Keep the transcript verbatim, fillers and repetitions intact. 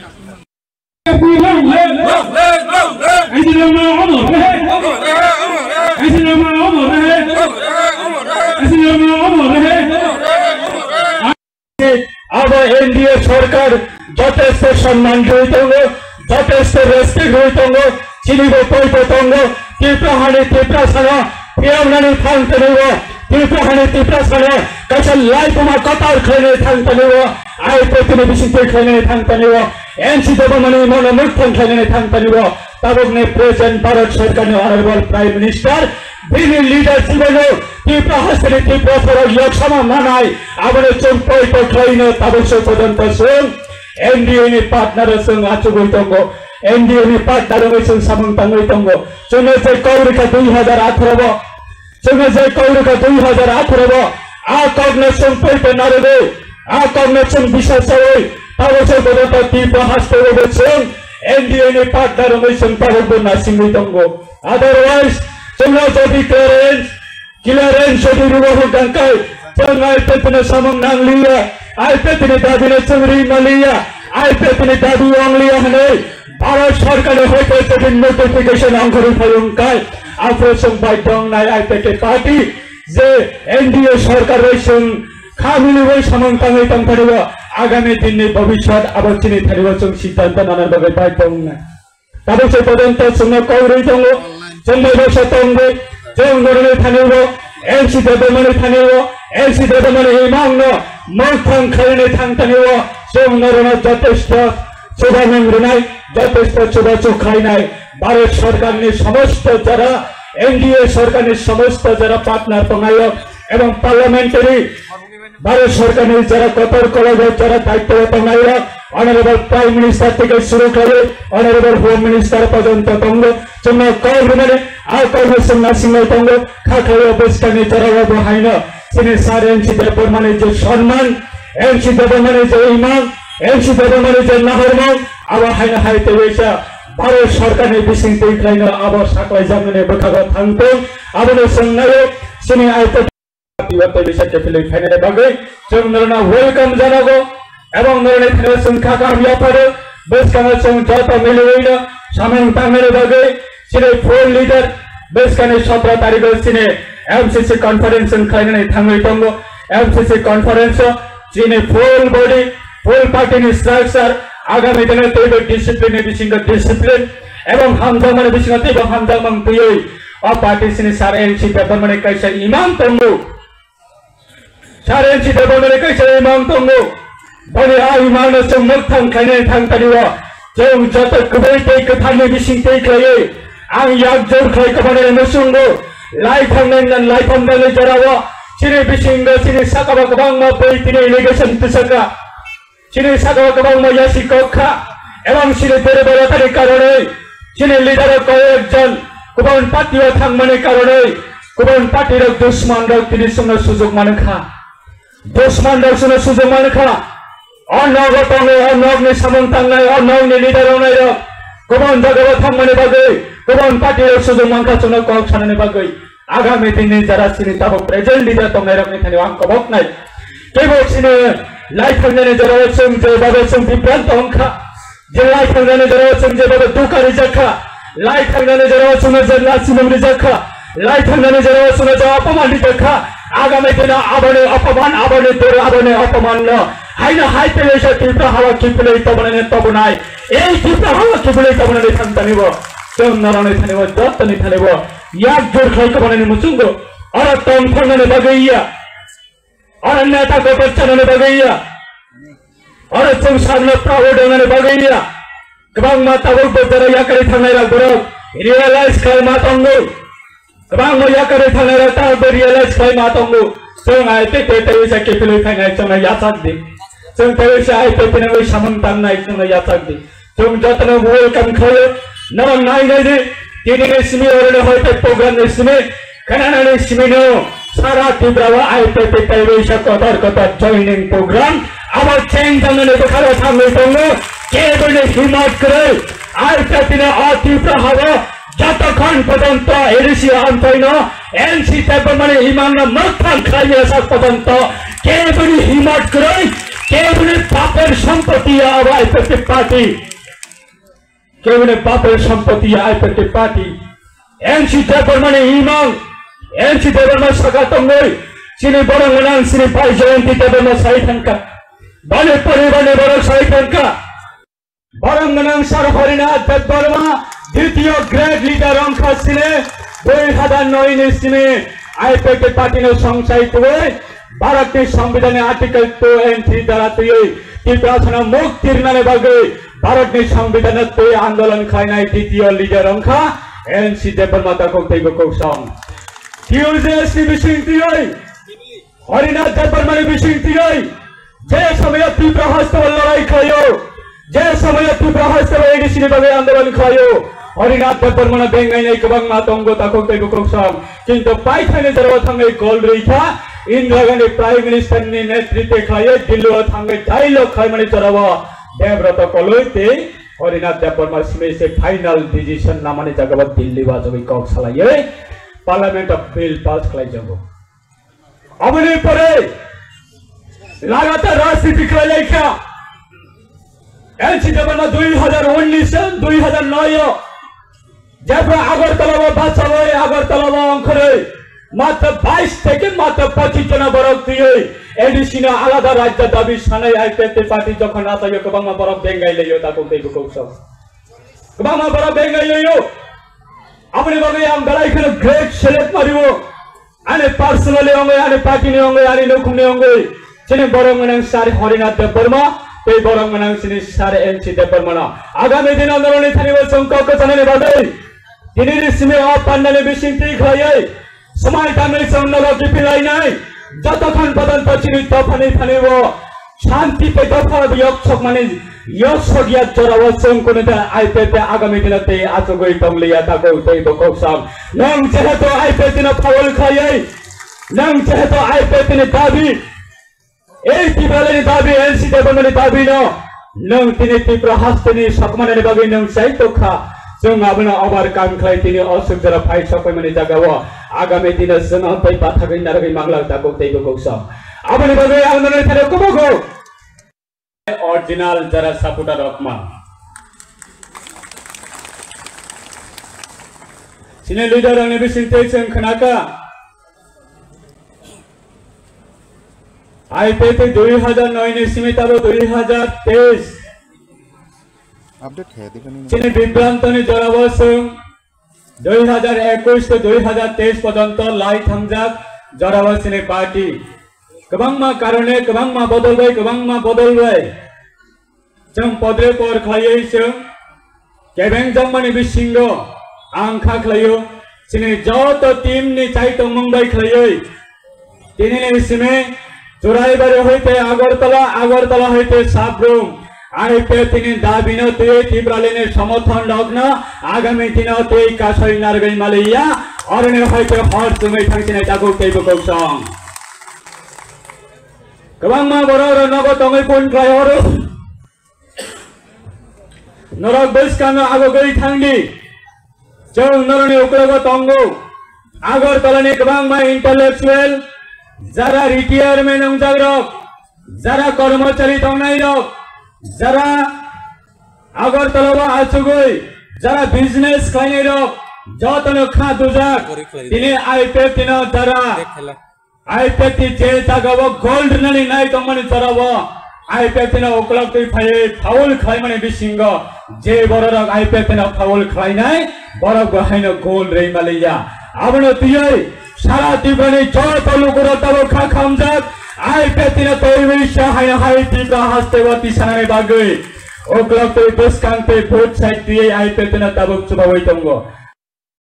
Long live! Long live! Long live! Engineer Mao Amar Rahe! Engineer Mao Amar Rahe! Engineer Mao Amar Rahe! Abo N D A sorkar jotesto sonman rwi tongo, jotesto respect rwi tongo, chini bo poito tongo, Tripura hani Tripura sano phiyamnani thang tonibo, Tripura hani Tripura sano kaisa laibuma kotor khlainani thang tonibo, I P F T ni bisingtwi khlainani thang tonibo, N C Debbarmani imangno mukthang khlainani thang tonibo, tabukni present Bharat Sarkarni Honorable Prime Minister, bini leadership-o Tripura hasteni Tripura sorok yoksama manai, abono chwng poito khlaino tabuk se pojonto chwng N D A ni partner-o chwng achugwi tongo, N D A ni partner wngwi chwng samung tangwi tongo, chwngno je kok rwkha dui hazar atharo bo, chwngno je kok rwkha dui hazar atharo bo, a kokno chwng poito narwgwi, a kokno chwng bisas chawi, tabuk se pojonto Tripura hasteo bo chwng N D A ni partner wngwi chwng tabukbo nasingwi tongo. Otherwise, chwngno jodi clearance, clearance jodi rwma hwnkha khe, chwng I P F T no samung nangliya, I P F T ni dabi no chwng ri manliya, I P F T ni dabi wngliya hwnwi Bharat Sarkar ni hoite jodi notification ongkhorwi phai wngkha, aphuru chwng baidhyo wngnai I P F T party je N D A sarkar bai chwng kha miliwi samung tangwi tongthanibo, agami dinni bhobishyot abo chini thanibo chwng siddhanto nana bagwi baidhyo wngnai. Tabuk se pojonto chwngno kok rwi tongo, chwng bai baksa tongwi, chwng norokni thanibo, N C Debbarmani thanibo, N C Debbarmani imangno mokthang khlainani thang tanibo, chwng norokno jotesto chubanung rwnai, jotesto chubachu khlainai. Bharat Sarkarni somosto jara, N D A Sarkarni somosto jara partner tongnai rok, ebong parliamentary Bharat Sarkarni jara kotor kolok jara daityo tongnai rok, Honorable Prime Minister theke suru khlaiwi Honorable Home Minister pojonto tongo. Chwngno kok rwmani a kokno chwng nasinglai tongo. Kha khlaiwi bwskangni jorao bo haino chini Sir N C Debbarmani je sonman, N C Debbarmani je imang, N C Debbarmani je nahormung, abo haino hai tei waisa Bharat Sarkarni bising twi khlaino abo saklaijakmani bwkhago thangthung. Abono chwng naio chini I P F T Tiwa tei bisa kepilwi phainani bagwi chwng norokno welcome janago, ebong norokni thani chwng kha kaham yapharo. Bwskango chwng joto miliwino samung tangnani bagwi chini full leader bwskani sotro tarikgo chini M C C conference chwng khlainani thangwi tongo. M C C conference o chini full body, full party ni structure agami dino teibo discipline ni bisingo discipline ebong hamjakmani bisingo teibo hamjakmani twiwi o party chini Sir N C Debbarmani kaisa imang tongo. Sir N C Debbarmani kaisa imang tongo. Boni a imangno chwng mokthang khlainani thang tani o. Chwng joto kwbwi tei kwtharni bising twi khlaiwi ang yak jor khlai kwbanani muchungo. Lai thangnai na lai thangnani jorao chini bisingo chini sakao kwbangma bui tini allegation tisaka. Chini sakao kwbangma yasi kok kha, ebong chini dori boyatani karonwi, chini leader o koi ekjon kubun party o thangmani karonwi, kubun party rok dusman rok tini chwngno sujuk manu kha. Dusman rok chwngno sujuk manu kha. O nogo tongo, o nogni samung tangnai, o nogni leader wngnai rok kubun jagao thangmani bagwi, kubun party rok sujuk mankha chwngno kok sanani bagwi. Agami dinni jara chini tabuk present leader tongnai rokni thani ang koboknai. Kebo chini lai thangnani jorao chwng je babe chwng bibranto wngkha. Je lai thangnani jorao chwng je babe dukha rijakha. Lai thangnani jorao chwngno je lasimung rijakha. Lai thangnani jorao chwngno je apaman rijakha. Agami dino aboni apaman, aboni dor, aboni apamanno haino hai tei waisa Tripura hawa kiphilwi tobonani tobonai. Ei Tripura hawa kiphilwi tobonani thang tanibo. Chwng norokni thanibo, jotoni thanibo. Yak jor khlai kwbanani muchungo oro tong thangnani bagwi ya, oro neta kotor chanani bagwi ya, oro chwng sakno proud wngnani bagwi ya. Kwbangma tabuk bo jora yakarwi thangnai rok borok realize khlai ma tongo. Kwbangma yakarwi thangnai rok tabuk bo realize khlai ma tongo. Chwng I P F T tei waisa kiphilwi phainai chwngno yachak di. Chwng tei waisa I P F T nangwi samung tangnai chwngno yachak di. Chwng jotono welcome khlaio. Norok nai nai di. Tini ni simi oro ni hoi tei program ni simi. Khananani simi no sara Tripura o I P F T tei waisa kotor kotor joining program. Abo cheng jangnani bwkharo thangwi tongo. Keboni himmat kwrwi. I P F T no o Tripura hao jotokhon pojonto A D C amchaino N C Debbarmani imangno mokthang khlaimaya sak pojonto keboni himmat kwrwi. Kebini papir sompoti ya abo I P F T party. Kebini papir sompoti ya I P F T party. N C Debbarmani imang, N C Debbarma saka tongwi, chini borok gwnang chini bai Jayanti Debbarma sai thangkha. Bani poribarni borok sai thangkha. Borok gwnang Sir Harinath Debbarma, ditiyo great leader wngkha chini, dui hazar noi ni simi I P F T party no songchai twi, Bharatni Songbidanni Article two and three dara twiwi Tiprasano mukti rwnani bagwi Bharatni Songbidanno twi andolon khlainai ditiyo leader wngkha N C Debbarma takhuk tei bukhuk song. T U J S ni bising twiwi Harinath Debbarmani bising twiwi je somoyo Tipra hasteo lorai khlaio, je somoyo Tipra hasteo A D C ni bagwi andolon khlaio, Harinath Debbarmano bengainai kwbangma tongo takhuk tei bukhuk song. Kintu paithakni jorao thangwi gol rwi kha, Indira Gandhi Prime Minister ni netritwe khlaiwi Delhi o thangwi dialogue khlaimani jorao Debrata Koloi tei Harinath Debbarma simi se final decision lamani jagao Delhi o achugwi kok salaiwi Parliament o bill pass khlaijago. Aboni pore lagatar rajniti khlai lai kha. N C Debbarma dui hazar unnish, dui hazar noi o jebra Agartala o bachawai, Agartala o ongkhorwi matro bais theke matro pochis jona borok twiwi A D C no alada rajya dabi sanai I P F T party jokhon achaio kwbangma borok bengai laio takhuk tei bukhuk song. Kwbangma borok bengai laio. Aboni bagwi ang belai kheno great salute mario. Ani personally ongwi, ani party ni ongwi, ani nukhungni ongwi, chini borok gwnang Sir Harinath Debbarma, tei borok gwnang chini Sir N C Debbarmano agami dino norokni thani bo chwng kok kwchanani bagwi, dinini simi o pandani bising twi khlaiwi, swmai tangwi chwng nogo kiphil lainai, jotokhon pojonto chini dophani thani bo shanti tei dopha yok sokmani, yok sokya jorao chwng kunu da I P F T agami dino tei achugwi tongliya takhuk tei bukhuk song. Nwng jehetu I P F T no foul khlaiwi, nwng jehetu I P F T ni dabi, ei Tipralani dabi, N C Debbarmani dabi no nwng tini Tipra hasteni sokmanani bagwi nwng chai tokha. Chwng abono overcome khlai tini o suk jora phai sokpaimani jagao agami dino chwng amtwi bathagwi narwgwi manglak takhuk tei bukhuk song. Aboni bagwi ang nwngni thani kubugo. Original jara supporter rok ma. Chini leader rokni bisingtwi chwng khnakha. I P F T dui hazar noi ni simi tabo dui hazar teis. Update khe dikani. Chini bibrantoni jorao chwng dui hazar ekush tei dui hazar teis porjonto lai thangjak jorao chini party. Kwbangma karone, kwbangma bodol bai, kwbangma bodol bai. Chwng podre por khlaiwi chwng kebeng jangmani bisingo ang kha khlaio. Chini joto team ni chai tongmung bai khlaiwi. Tini ni simi Churaibari hoite Agartala, Agartala hoite Sabrum. I P F T ni dabi no twiwi Tipralini somorthon rok no agami dino tei kasoi narwgwi maliya, oroni hoite hor chumui thangsinai takhuk tei bukhuk song. Kwbangma borok rok nogo tongwi phone khlai horo. Norok bwskango agogwi thangdi. Chwng norokni uklogo tongo. Agartalani kwbangma intellectual, jara retirement wngjakrok, jara kormochari tongnairok, jara Agartalao achugwi, jara business khlainairok, jotono kha dujak. Tini I P F T no jara I P F T je jagao gold rwnani nai tongmani jorao I P F T no uklok twi phaiwi foul khlaimani bisingo je bororok I P F T no foul khlainai, borok bo haino gold rwi maliya. Abono twiwi sara Tiprani joto lukurok tabuk kha khamjak, I P F T no twiwi sa haino hai Tipra hasteo tisanani bagwi uklok twi bwskang twi both side twiwi I P F T no tabuk chubawi tongo.